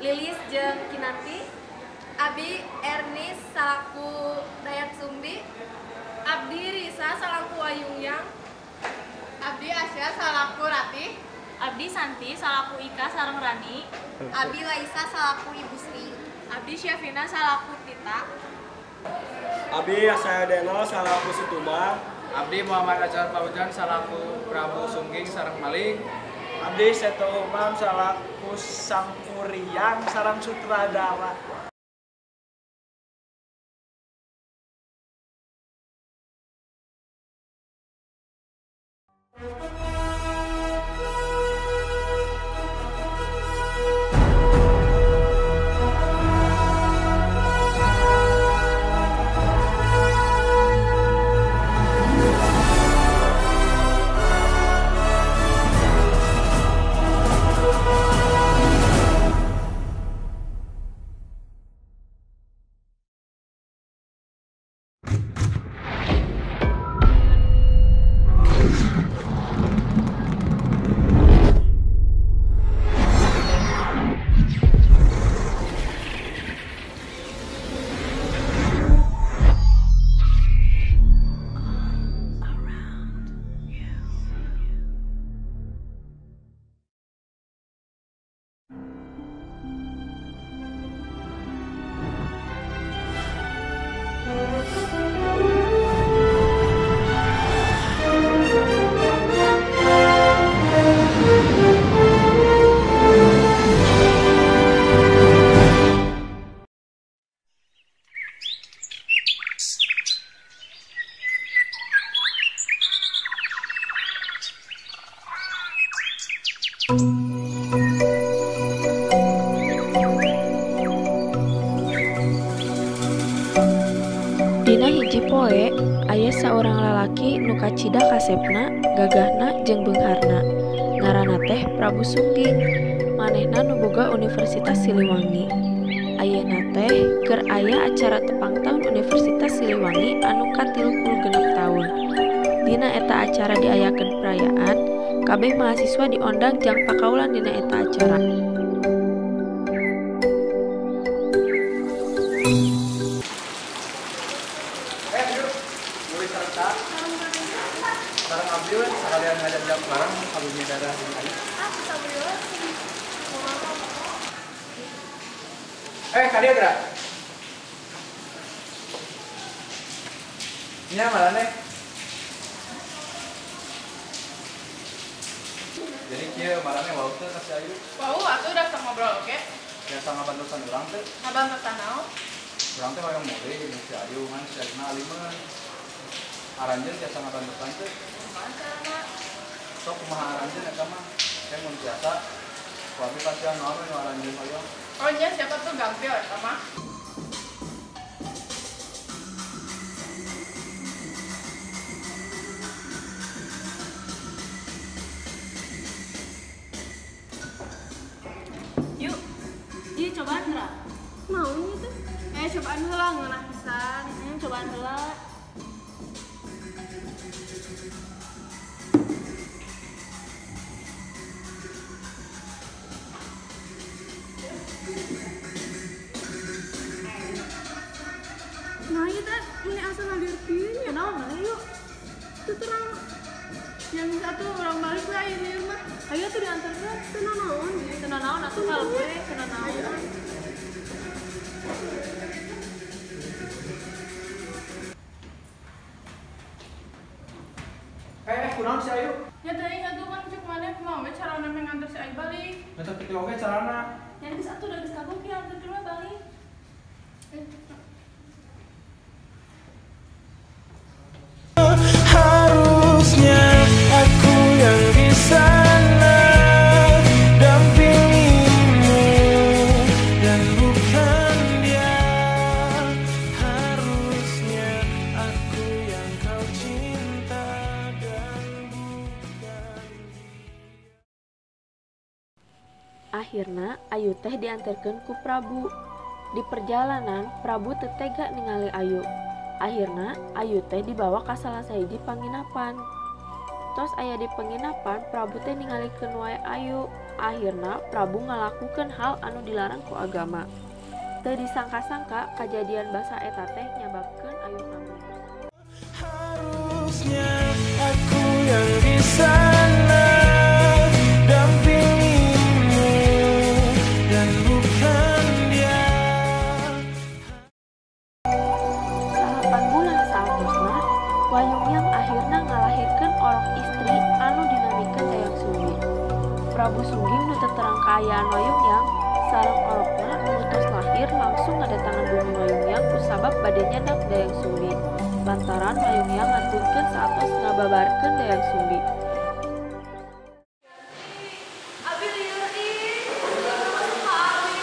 Lilis jeung Kinanti. Abi Ernis salaku Dayak Sumbi. Abdi Risa salaku Ayungyang. Abdi Asya salaku Ratih. Abdi Santi salaku Ika sareng Rani. Abdi Laisa salaku Ibu Sri. Abdi Syafina salaku Tita. Abdi Asya Deno salaku Situma. Abdi Muhammad Azhar Fauzan salaku Prabu Sungging sareng Malik. Abdi Seto Umam salaku Sangkuriang sareng Sutradara. Dina hiji poe aya saurang lalaki nu kacida kasepna, gagahna jeung beungharna. Ngaranna teh Prabu Sungging. Manehna nu boga Universitas Siliwangi. Ayeuna teh keur aya acara tepang taun Universitas Siliwangi anu ka-36 taun. Dina eta acara diayakeun perayaan, kabeh mahasiswa diondang jang pakaulan dina eta acara. Sareng abdi we sakalian ngajak bareng kalumi darah jeung ayu. Ka dieu geura. Nya maraneh. Jadi kieu maraneh wau teu ka si Ayu? Wau atuh udah ngobrol oke. Biasa ngabantosan urang teh. Ngabantosan naon? Urang teh hoyong mulih jeung si Ayu ngan si Ayu mah alimeun. Aranjeun tiasa ngabantosan teh. Kumaha carana? Sok kumaha aranjeun eta mah? Teh mun tiasa ku abi pasihan naon we nu aranjeun hoyong. Oh nya siapa tuh gampil eta mah. Yuk, ieu cobaan geura. Naon ieu teh? Cobaan heula ngeunah pisan. Cobaan heula. Nah, ieu teh meni asa ngalir kieu nya. Kunaon maneh yuk? Teu terang. Yang satu orang balik we aya lieur mah. Ayo tuh diantarkeun. Teu nanaon. Teu nanaon atuh kalau gue teu nanaon. Kunaon si Ayu? Nya teuing atuh kan cek maneh kumaha we carana meh nganter si Ayu balik. Eta kitu oge carana. Nya geus atuh da geus kagok ya anterkeun we balik. Harusnya aku yang di sana dampingimu dan bukan dia. Harusnya aku yang kau cinta dan bukan dia. Akhirna Ayu teh diantarkeun ku Prabu. Di perjalanan Prabu teu tega ningali Ayu. Akhirna Ayu teh dibawa ka salah sahiji panginapan. Tos aya di penginapan Prabu teh ningalikeun wae Ayu. Akhirna Prabu ngalakukeun hal anu dilarang ku agama. Teu disangka-sangka kajadian basa eta teh nyababkeun Ayu hamil. Harusnya aku yang di sana dampingimu dan bukan dia. 8 bulan saatosna, Wayungyang akhirna ngalahirkeun orok istri anu dinamikeun Dayang Sumbi. Prabu Sungging nu terang kaayaan Wayungyang sareng orokna nu tos lahir langsung ngadatangan bumi Wayungyang kusabab bade nyandak Dayang Sumbi. Lantaran Wayungyang ngantunkeun saatos ngababarkeun Dayang Sumbi. Abi lieur ih, masuk ka abi.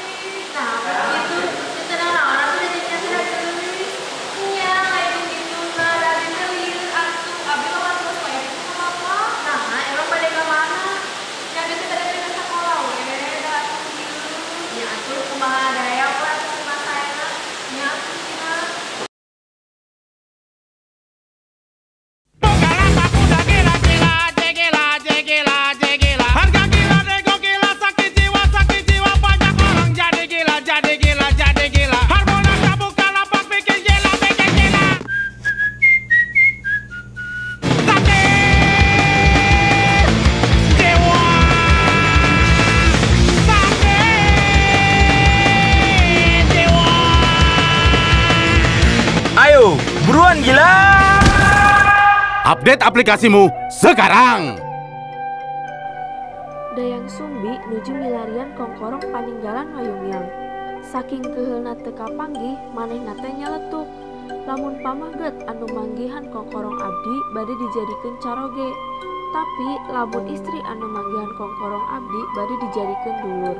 Nah, gitu. Teu naon atuh jadinya teh geulis. Nya lain kitu mah da abi teh lieur atuh. Abi mah terus wae ka bapak. Nah, emang bade ka mana? Nya abi teh bade ka sakola we, da atuh lieur. Nya atuh kumaha daya we atuh kumaha. Nya atuh cenah. Harga gila, nego gila, sakit jiwa, banyak orang jadi gila, jadi gila, jadi gila. Harmonaka buka lapak bikin gila, bikin gila. Sakit jiwa, sakit jiwa. Ayo, buruan gila! Update aplikasimu sekarang. Dayang Sumbi nuju milarian kongkorong paninggalan Wayungyang. Saking keheulna teu kapanggih, manehna teh nyeletuk. Lamun pamaget anu manggihan kongkorong abdi bade dijadikeun caroge. Tapi lamun istri anu manggihan kongkorong abdi bade dijadikeun dulur.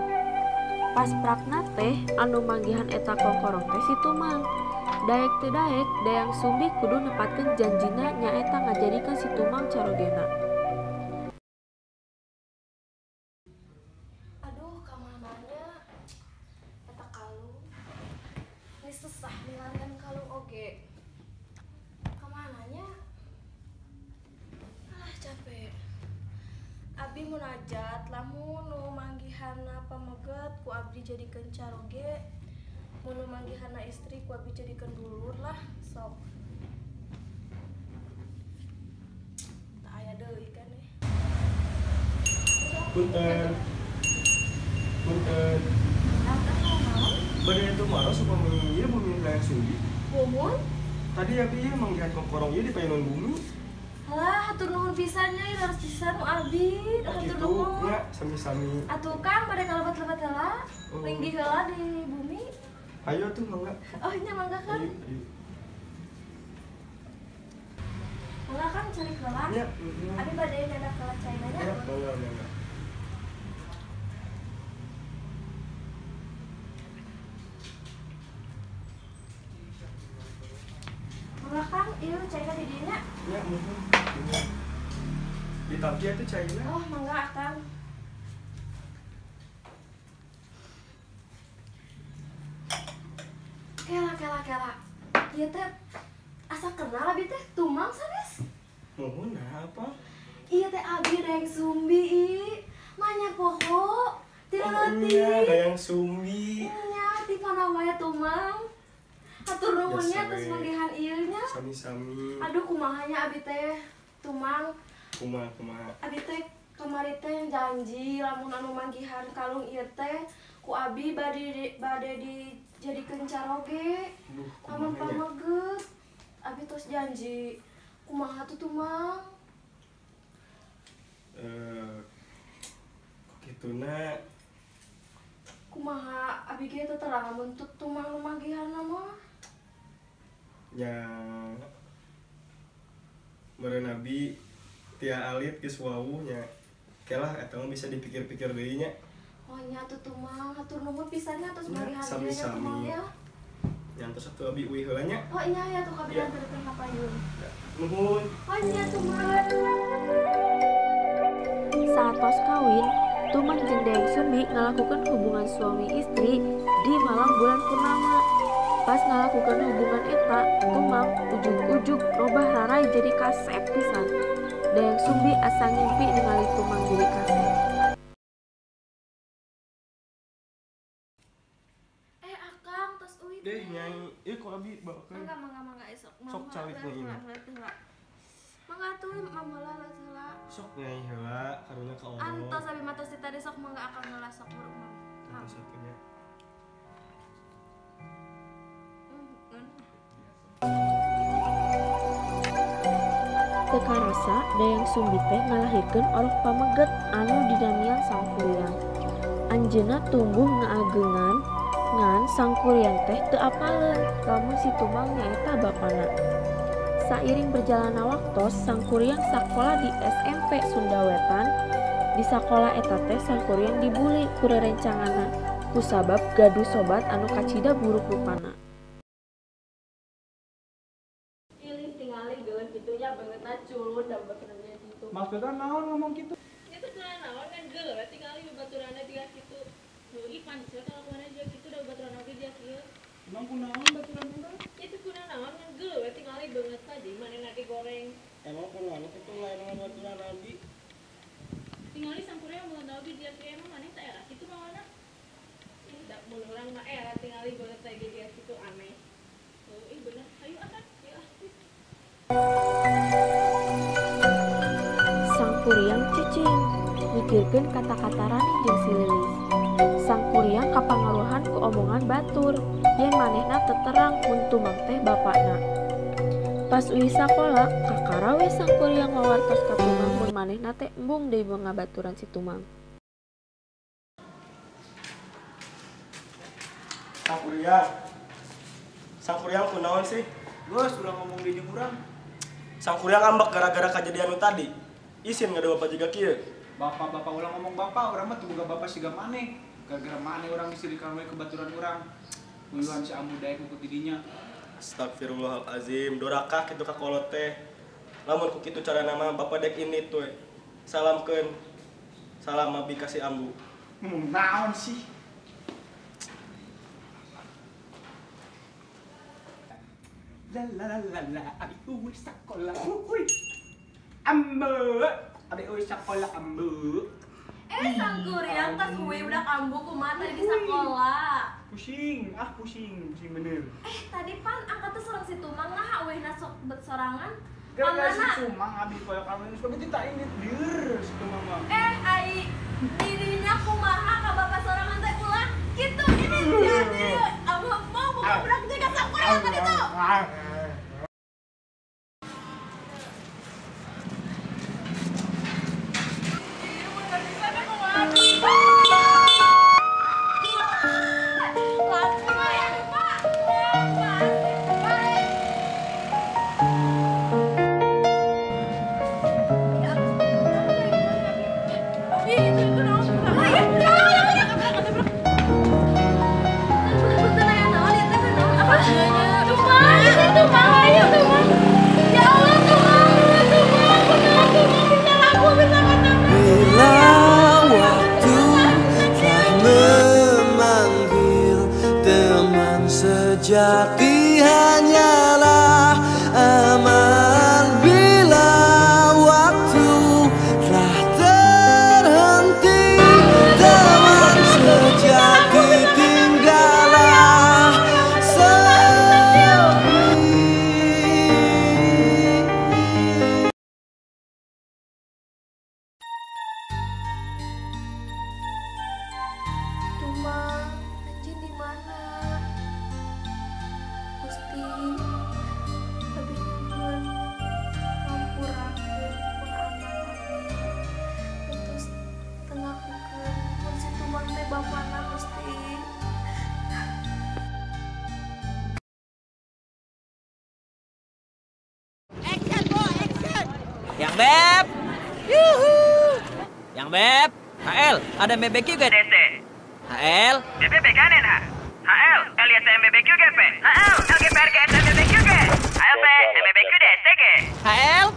Pas prakna teh anu manggihan eta kongkorong teh si Tumang. Daek teu daek, Dayang Sumbi kudu nepatkeun janjina nyaeta ngajadikeun si Tumang carogena. Aduh, kamananya eta kalung. Ini susah milarian kalung oge. Kamananya? Ah, capek. Abi munajat lamun nu manggihanna pameget ku abdi jadikeun caroge, mun nu manggihanna istri ku abdi jadikeun dulur lah, sok. Tak aya deui kan eh. Punten. Punten. Bade itu maros upami ieu bumi Dayang Sumbi. Mumun? Tadi abi ieu manggihan kongkorong ieu di payunan bumi. Halah, hatur nuhun pisan nya, ieu harus pisan nu abdi. Oh Hatur gitu, nuhun. nya sami-sami. Atuh Kang, bade kalebet-lebet heula. Oh. Linggih heula di bumi. Ayo tuh mangga. Oh, nya mangga Kang. Ayo, ayo. Mangga Kang cari heula. Nya, Abi bade nyandak heula caina nya. Ya, mangga, mangga. Mangga Kang, ieu caina di dieu nya. Ya, muhun. Di tapi itu caina. Oh, mangga Kang. Kela kela kela. Ieu teh asa kenal abi teh Tumang sanes? Muhun nah apa? Ieu teh abi Dayang Sumbi ih. Manya poho. Tidak Oh leutik. iya, Dayang Sumbi. Nya ti mana wae Tumang. Hatur nuhun nya Biasa tos we. manggihan ieu nya. Sami-sami. Aduh kumaha nya abi teh Tumang. Kumaha kumaha. Abi teh kamari teh janji lamun anu manggihan kalung ieu teh ku abi bade dijadikeun caroge. Duh, Lamun kumaha nya? pameget abi tos janji kumaha tuh Tumang. Eh, kok kituna Kumaha abi ge teu terang lamun teu Tumang nu manggihanna mah. Nya meureun abi tia alit geus wawuh nya. Kelah eta mah bisa dipikir-pikir deui nya. Oh nya atuh Tumang, hatur nuhun pisan nya tos Nya, manggihan ieu nya sami-sami. Tumang ya. Nya entos atuh abi uih heula nya. Oh iya ya tuh kabeh Iya. anterkeun ka payun. Nuhun. Oh nya Tumang. Saatos kawin, Tumang jeung Dayang Sumbi ngalakukeun hubungan suami istri di malam bulan purnama. Pas ngalakukeun hubungan eta, Tumang ujug-ujug robah rarai jadi kasep pisan. Dayang Sumbi asa ngimpi ningali Tumang jadi kasep. Deh nyai, ieu ku abi bawakeun. Mangga mangga mangga esok. Sok calik nyai. Mangga atuh mam heula lah heula. Sok nyai heula karunya ka Allah. Antos abi mah tos tadi sok mangga akang heula sok buruk mam. Antos atuh nya. Teu karasa Dayang Sumbi teh ngalahirkeun orok pameget anu didamian Sangkuriang. Anjeunna tumbuh ngaageungan ngan Sangkuriang teh teu apaleun lamun si Tumang nyaeta bapana. Sairing berjalanna waktos Sangkuriang sakola di SMP Sunda Wetan. Di sakola eta teh Sangkuriang dibuli ku rerencanganna kusabab gaduh sobat anu kacida buruk rupana. Maksudnya naon ngomong gitu? Itu kena naon kan geuleuh we tingali babaturanna dia kitu. Heuh ih panis we kalakuanna dia kitu da babaturan oge dia kieu. Emang kunaon baturan urang? Itu kuna naon kan geuleuh we tingali beungeut saja manehna ge goreng. Emang kunaon kitu lain baturan abdi. Tingali Sangkuriang beungeut oge dia kieu emang maneh teh era kitu mawana. Ih da mun urang mah era tingali beungeut teh dia kitu aneh. Heuh ih bener hayu atuh. Ieu ah. Sangkuriang cicing mikirkeun kata-kata Rani jeung si Lilis. Sangkuriang kapangaruhan ku omongan batur yen manehna teterang mun Tumang teh bapana. Pas uih sakola, kakara we Sangkuriang wawartos ka Tumang mun manehna teh embung deui ngabaturan si Tumang. Sangkuriang. Sangkuriang kunaon sih? Geus ulah ngomong deui jeung urang. Sangkuriang ambek gara-gara kejadian nu tadi. Isin ngada bapak juga kieu. Bapak-bapak ulah ngomong bapak, urang mah teu boga bapak siga maneh. Gara-gara maneh urang disirikan we ke baturan urang. Uyuhan si ambu daek ku didinya. Astagfirullahalazim, doraka kitu ka kolot teh. Lamun ku kitu carana mah bapak dek ini tuh. Salamkeun. Salam abi ka si ambu. Naon sih? La la la la la, abi uih sakola. Uy. Ambu, abi uih sakola ambu. Sangkuriang tas gue udah ambu kumaha tadi di sekolah. Pusing, ah pusing, pusing bener. Tadi pan angkat tuh serang si Tumang lah, awehna sok bet sorangan. Gara-gara si Tumang abi koyo kamu ini sok tak ini lieur si Tumang mah. Ai dirinya kumaha ka bapak sorangan teh ulah kitu ini jadi ambu mau buka berak juga Sangkuriang tadi tuh. Sejati hanyalah aman bila waktu telah terhenti. Teman sejati tinggallah sepi. Tumang, anjing di mana? Gusti, abi nyuhun ngampurakeun pun amang abi. Terus teu ngakukeun mun si Tumang teh bapana Gusti. Action, bo, action. Yang beb. Yuhu. Yang beb. HL, ada MBQ gak? DC. HL. BBBKNH. HL, LYTMBBQGP. HL, LGPRGSMBBQG. HLP, MBBQDSTG. HL.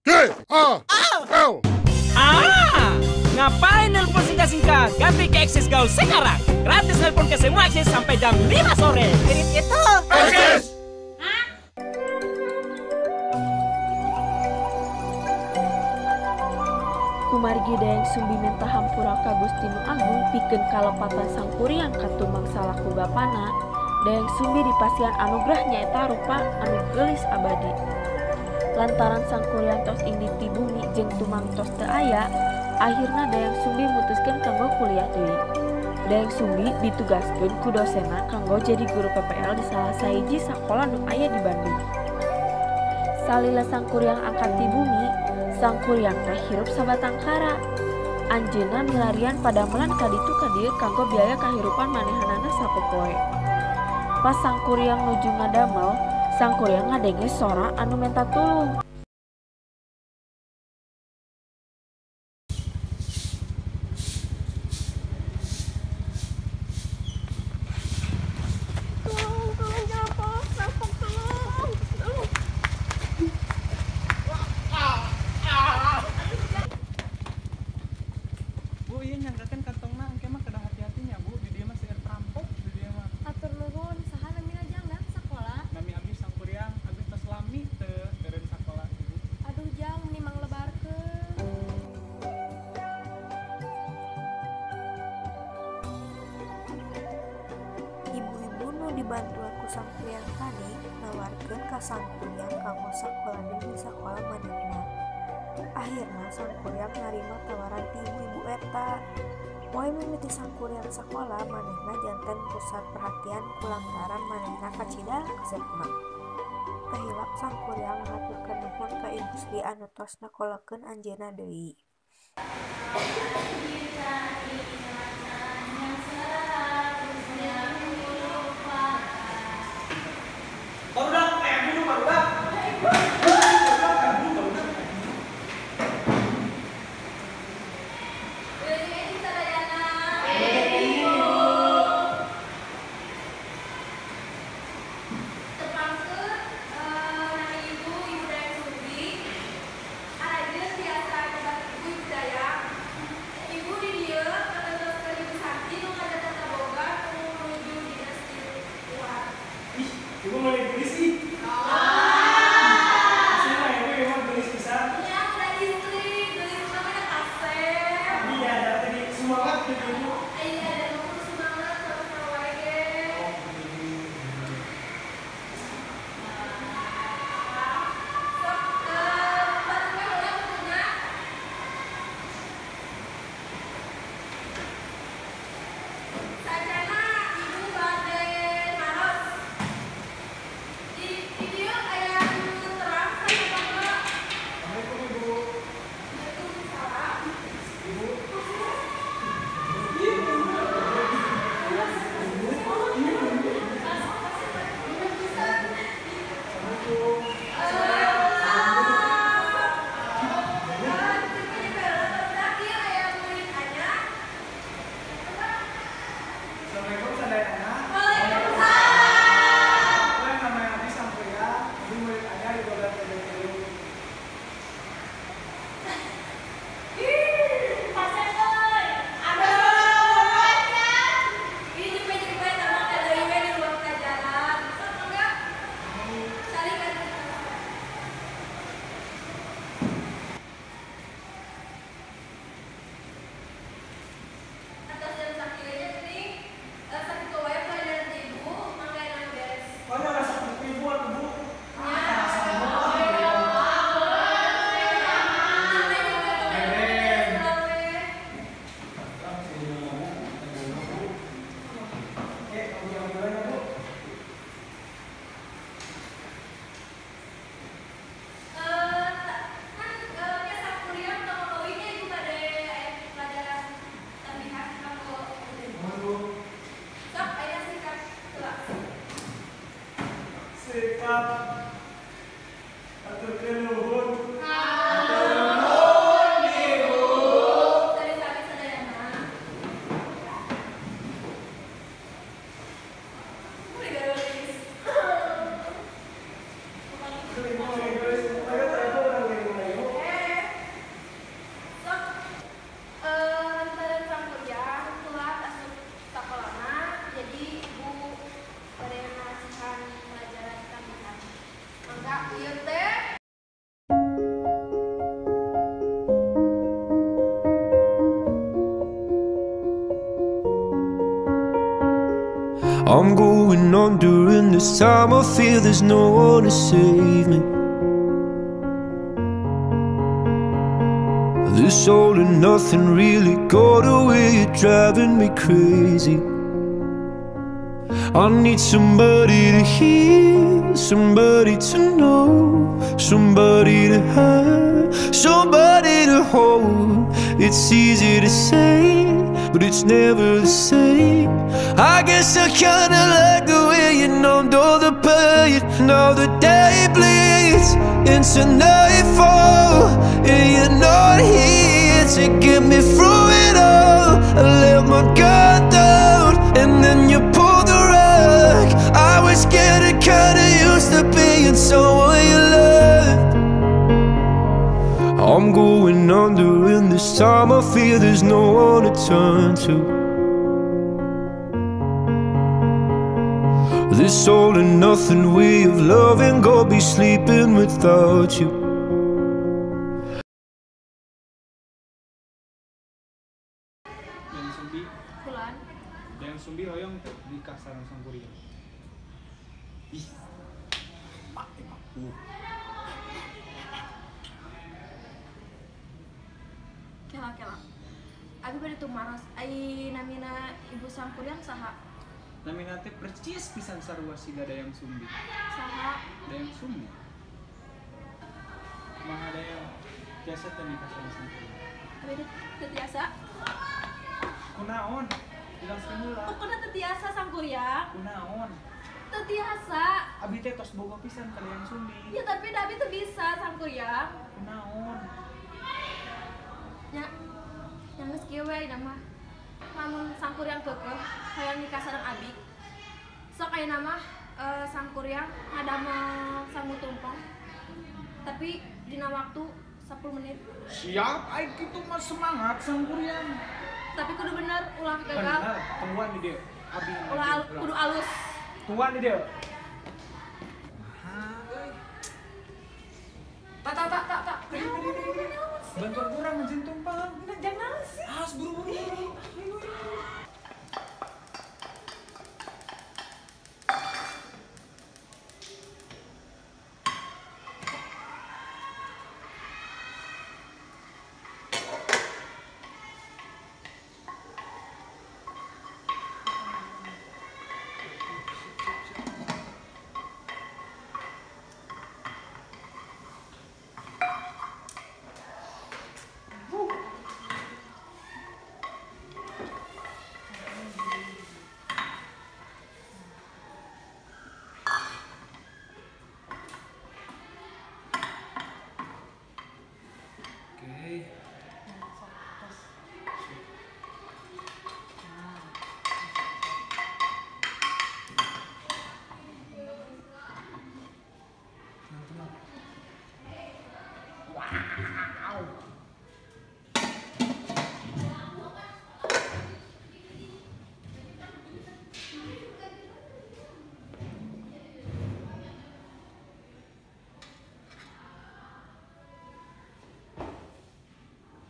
G A L. Ah, ngapain nelpon singkat-singkat? Ganti ke Axis Gaul sekarang. Gratis nelpon ke semua Axis sampai jam 5 sore. Irit itu. Axis. Kumargi Dayang Sumbi minta hampura ka Gusti Nu Agung pikeun kalepatan Sangkuriang katumang salaku bapana, Dayang Sumbi dipasihan anugrah nyaeta rupa anu geulis abadi. Lantaran Sangkuriang tos indit ti bumi jeung tumang tos teu aya, akhirna Dayang Sumbi mutuskeun kanggo kuliah deui. Dayang Sumbi ditugaskeun ku dosenna kanggo jadi guru PPL di salah sahiji sakola nu aya di Bandung. Salila Sangkuriang angkat ti bumi, Sangkuriang teh hirup sabatang kara. Anjeunna milarian padamelan ka ditu ka dieu kanggo biaya kahirupan manehanana sapopoe. Pas Sangkuriang nuju ngadamel, Sangkuriang ngadenge sora anu menta tulung. Tolong, tolong jatuh, rampok, tolong, tolong. Bu, ieu nyanggakeun kantongna engke mah kedah hati-hati nya, Bu. Di dieu mah seueur perampok, di dieu mah. Atur nuhun, saha namina jang dah sakola? Nami abdi Sangkuriang, abdi tos lami teu teureun sakola, Ibu. Aduh jang, meni manglebarkeun. Ibu-ibu nu dibantuan ku Sangkuriang tadi nawarkeun ka Sangkuriang kanggo sakola deui di sakola manehna. Akhirna Sangkuriang narima tawaran ti ibu-ibu eta. Poe mimiti Sangkuriang sakola, manehna janten pusat perhatian kulantaran manehna kacida kasepna. Teu hilap Sangkuriang ngahaturkeun nuhun ka Ibu Sri anu tos nyakolakeun anjeunna deui. Barudak, bunuh barudak. Barudak, bunuh barudak. Tepangkeun nami ibu, Ibu Dayang Sumbi. Aranjeun tiasa nyebat ibu Ibu Dayang. Ibu di dieu ngatentos Ibu Santi nu ngadatang ka Bogor nu menuju dinas di luar. Ih, ibu mau gelis ih. Sini mah ibu, ibu gelis pisan. Nya udah istri, geulis mah nya kasep. Iya, ada tadi semangat gitu ibu. Iya, ada nu semangat sama-sama wae ge. Sok, bantu heula kudunya. Sajana ibu bade naros. Di dieu aya nu terang sama mangga. Assalamualaikum ibu. Waalaikumsalam. Ibu. Assalamualaikum sadayana. Waalaikumsalam. Saya nama abdi Sangkuriang, abdi murid anyar di 12 TBT. Ih, pasien euy. Aduh, ini jempe-jempe tambah teh deui we di luar pelajaran. Sok mangga. Saling atuh. Atos jam sakieu nya geuning. Sakitu wae pelajaran ti ibu, mangga anu beres. Oh, nya rasa ibu atuh bu. Oke, kamu jangan dulu ya, Bu. Kan Sangkuriang tong kawinnya ibu bade aya pelajaran tambahan kanggo. Mohon bu. Sok aya sikap heula. Sikap aturkeun nuhun. Sami-sami sadayana. Mulai garis. Ibu mau geus. Ayo teh ibu urang lagi ibu. Sok lantaran Sangkuriang telat asup sakolana, jadi ibu bade nasihan pelajaran tambahan. I'm going under, and this time I feel there's no one to save me. This all and nothing really got away, you're driving me crazy. I need somebody to hear, somebody to know, somebody to have, somebody to hold. It's easy to say, but it's never the same. I guess I kinda like the way you numbed all the pain. Now the day bleeds into nightfall, and you're not here to get me through it all. I let my guard down, and then you pulled the rug. I was getting kinda used to being someone you loved. I'm going under, and this time I feel there's no one to turn to. This all and nothing way of loving, go be sleeping without you. Dayang Sumbi. Kulan. Dayang Sumbi hoyong teh nikah sareng Sangkuriang. Ih. Pak aku. Kela kela. Abi bade tumaros ai namina Ibu Sangkuriang saha? Namina teh percis pisan sarua siga Dayang Sumbi. Saha? Dayang Sumbi. Kumaha Dayang? Tiasa teh nikah sareng Sangkuriang. Abi teu tiasa. Kunaon? Jelaskeun heula. Pokona teu tiasa Sangkuriang. Kunaon? Teu tiasa. Abi teh tos boga pisan ka Dayang Sumbi. Ya tapi da abi teu bisa Sangkuriang. Kunaon? Nya, yang geus kieu we ayeuna mah. Lamun Sangkuriang keukeuh hayang nikah sareng abi. Sok ayeuna mah Sangkuriang ngadamel sangu tumpeng. Tapi dina waktu 10 menit. Siap, aing kitu mah semangat Sangkuriang. Tapi kudu bener, ulah gagal. Bener, tungguan di dieu. Abi ulah kudu alus. Tungguan di dieu. Tak tak tak tak tak. Bantuan kurang ngejin tumpeng. Jangan sih. Harus buru-buru.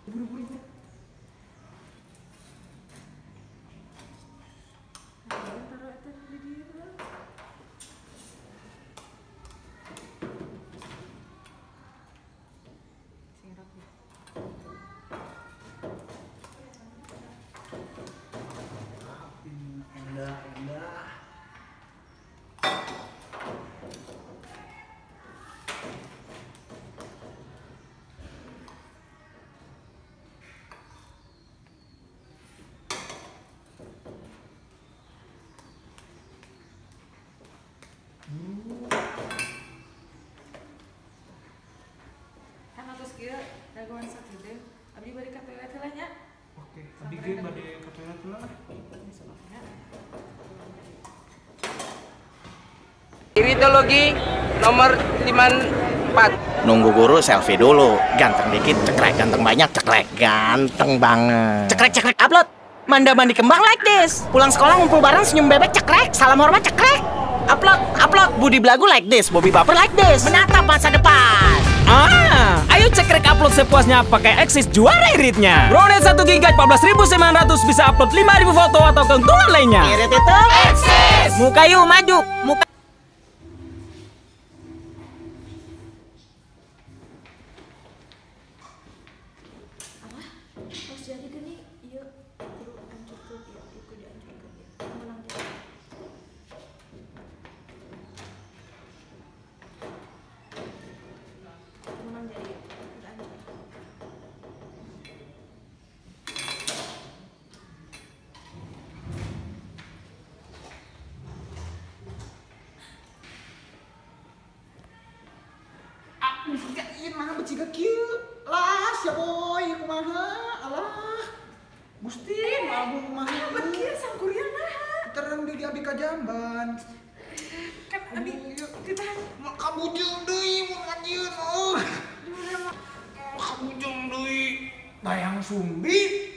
Buru-buru. Dagoan sakieu abdi bade ka toilet heula nya. Oke, abdi ge bade ka toilet heula. Iritologi nomor 54. Nunggu guru selfie dulu. Ganteng dikit cekrek, ganteng banyak cekrek, ganteng banget. Cekrek cekrek upload. Manda mandi kembang like this. Pulang sekolah ngumpul bareng senyum bebek cekrek, salam hormat cekrek. Upload, upload. Budi Belagu like this, Bobby Baper like this. Menatap masa depan. Ah, ayo cekrek upload sepuasnya pakai Axis juara iritnya. Bronet 1 GB 14.900 bisa upload 5.000 foto atau keuntungan lainnya. Irit itu Axis. Muka yuk maju, muka. Alah, pas jadi gini, ieu kudu hancurkeun ieu, ieu kudu dihancurkeun ieu. Menang jadi. Menang jadi ieu, kudu hancur. Ieu mah beciga kieu. Lah, sia boy, kumaha? Alah. Gusti, agung kumaha? Bet kieu sangkuriang naha? Terang di abi ka jamban. Kan abi ditahan. Kabujeng deui mun anjeun. Oh. Kabujeng deui. Bayang sumbi.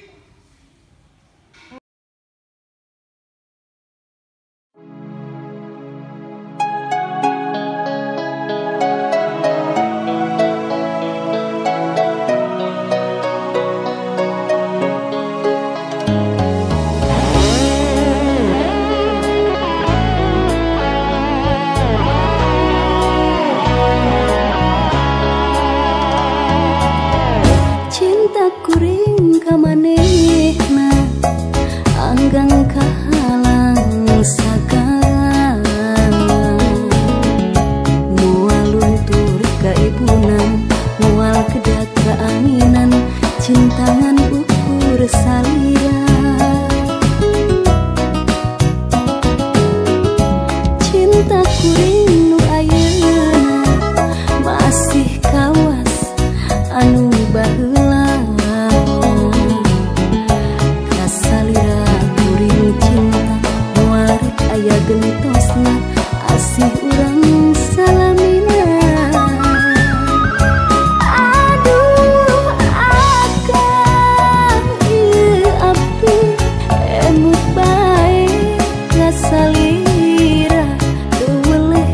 Kuring ka manehna anggang kahalang sagala moal luntur ka ibunan moal kedak kaanginan cintangan ukur salira cinta kuring nu ayeuna masih kawas anu baheula kasalira kuring cinta moal rek aya gentosna asih urang salamina. Aduh akang ieu abdi emut bae kasalira teu weleh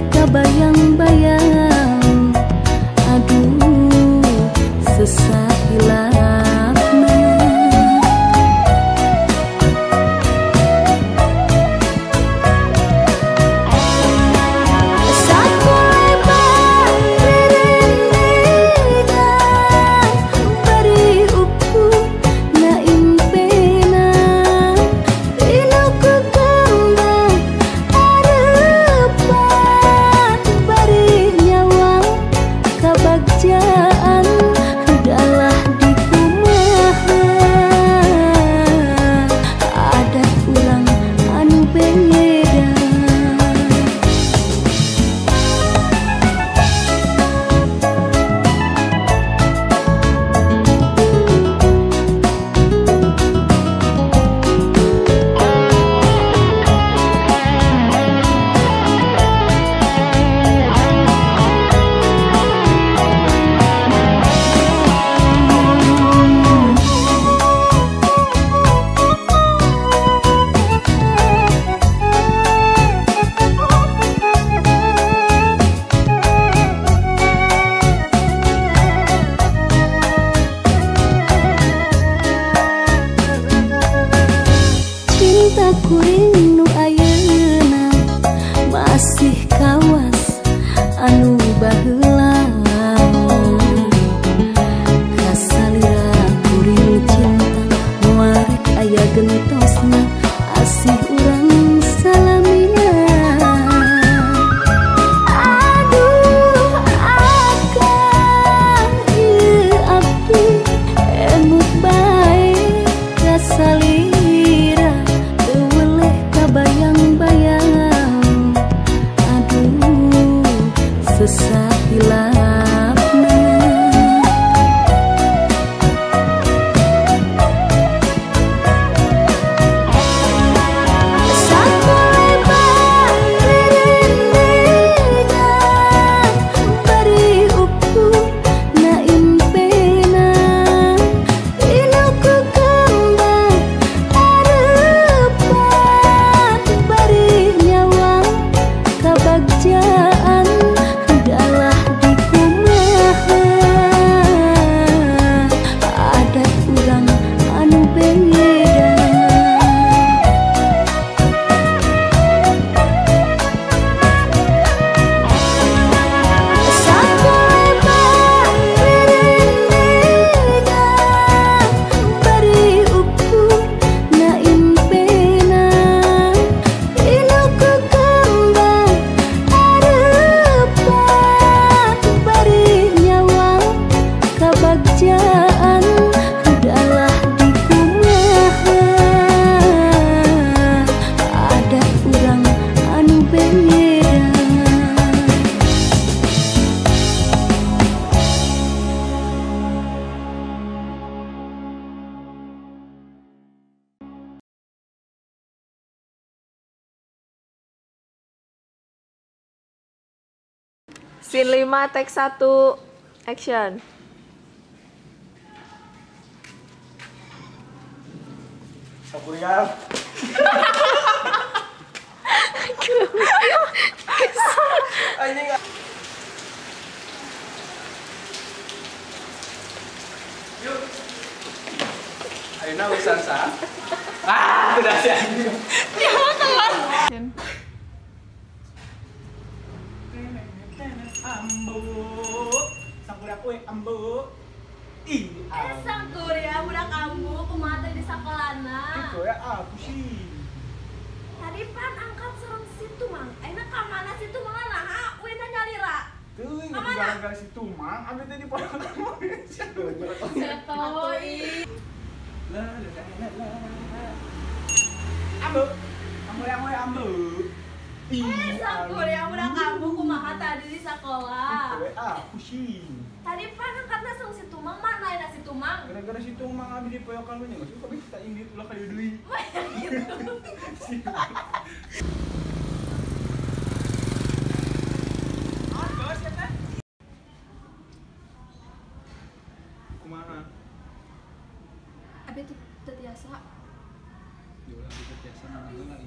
Scene 5 take 1 action. Sangkuriang. Anjing. Yuk. Ayeuna urusan saha? Ah, udah sih. Ya mau telat. Ambo. Sangkuriang we ambo. Ih, Sangkuriang budak ambo kumaha teh di sakolana? Kitu ya aku sih. Tadi pan angkat serem situ mang. Ayeuna ka mana situ mang naha we na nyalira. Teuing gara-gara situ mang, abi teh di pojok. Setoy. La la la la. Ambo. Sangkuriang we ambo. Ih, Sangkuriang budak ambo kumaha tadi di sekolah? Kitu we aku sih. Tadi pan angkatna sareng si Tumang, mana ayeuna si Tumang? Gara-gara si Tumang abi dipoyokan lu nya geus kabeh kita indit ulah ka dieu deui. Gitu. Kumaha? Abi teu tiasa. Yolah abi teu tiasa mana heula.